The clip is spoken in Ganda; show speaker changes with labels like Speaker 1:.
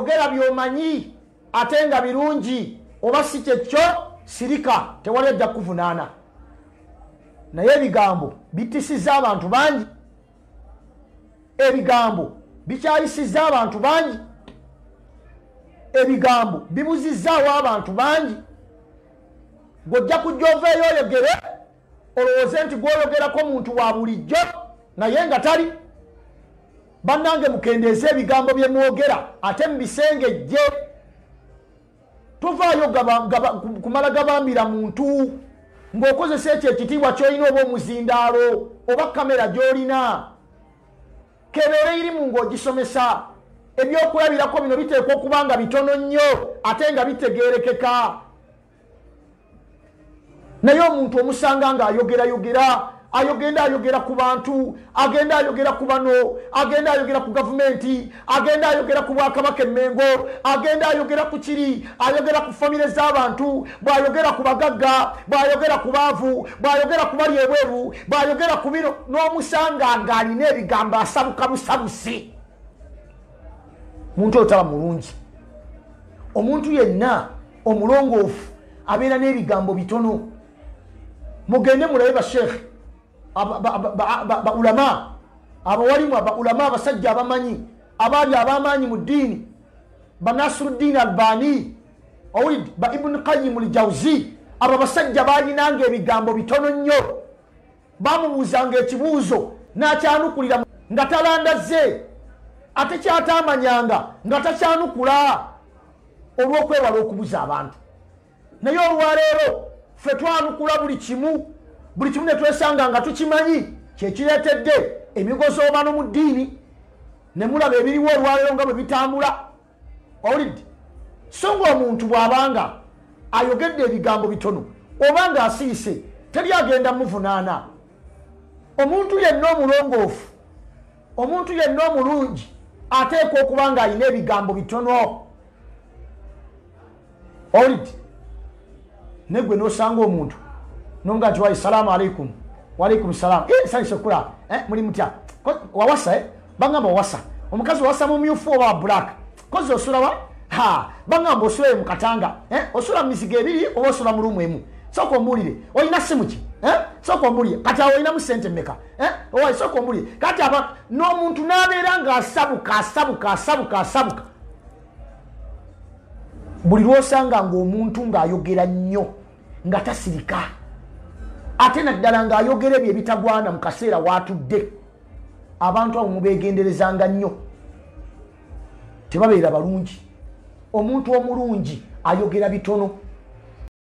Speaker 1: Yogera by'omanyi ate nga birungi, oba si kyekyo sirika, tewali ajja kukuvunaana. Naye ebigambo bitisizza abantu bangi, ebigambo bikyayisizza abantu bangi, ebigambo bibuzizzaawo abantu bangi. Gw'ojja kujja oveeyo oyogere, olowooze nti gw'oyogerako muntu wa bulijjo naye nga tali. Bannange mukendeeze ebigambo bye mwogera ate mubisengejje. Tovaayo kumala gabambira muntu ng'okozesa ekyo ekitiibwa ky'olina oba omuzindaalo oba kamera gy'olina. Kebeere irimu ng'ogisomesa. Ebyokulabirako bino biteekwa okuba nga bitono nnyo ate nga bitegeerekeka. Naye omuntu omusanga ng'ayogerayogera, ayogenda ayogera ku bantu, agenda ayogera ku bano, agenda ayogera ku gavumenti, agenda ayogera ku bwakabaka emmengo, agenda ayogera ku kiri, ayogera ku famire z'abantu, bw'ayogera ku bagagga, bw'ayogera ku baavu, bw'ayogera ku bali ebweru, bw'ayogera ku bino, n'omusanga ng'alina ebigambo asabuka busabusi. Muntu oyo taba mulungi. Omuntu yenna omulongoofu abeera n'ebigambo bitono. Mugende mulabe basheekhe, ba ulama, abawalimu aba ulama, abasajja abamanyi, abaali ab'amaanyi mu ddiini, ba Nasiruddin Albani, owulidde, ba Ibn Qayyim al-Jawzi. Abo abasajja baalinanga ebigambo bitono nnyo. Bamubuuzanga ekibuuzo n'akyanukulira nga talandazze, ate kyataamanyanga nga takyanukula olw'okwewala okubuza abantu. Naye olwaleero ffe twanukula buli kimu, buli kimu ne twesanga nga tukimanyi, kyekireetedde emigozoobano mu ddiini, ne mulaba ebiriwo olwaleero nga bwe bitambula. Owulidde? So ng'omuntu bw'abanga ayogedde ebigambo bitono oba ng'asirise, teri agenda muvunaana. Omuntu yenna omulongoofu, omuntu yenna omulungi ateekwa okuba ng'alina ebigambo bitono. Owulidde? Naye gwe n'osanga omuntu n'omugaa nti wayi salaamu aleikum, waalaikum salaamu, nsanyuse okulaba, muli mutya? Wawasa? Bangamba wawasa. Omukazi wawasa mumyufu oba wa black? Kozi osula wa? Ha, bangamba osula mu Katanga. Osula mu mizigo ebiri oba osula mu ruumu emu? Sooka ombuulire, olina simu ki? Sooka ombuulire, kati awo olinamu ssente mmeka? Owaye sooka ombuulire. Kati aba n'omuntu n'abeera ng'asabuka asabuka asabuka asabuka. Buli lw'osanga ng'omuntu ng'ayogera nnyo nga tasirika, ate naddala ng'ayogera ebyo ebitagwana mu kaseera w'atudde, abantu abo mubeegenderezanga nnyo, tebabeera balungi. Omuntu omulungi ayogera bitono.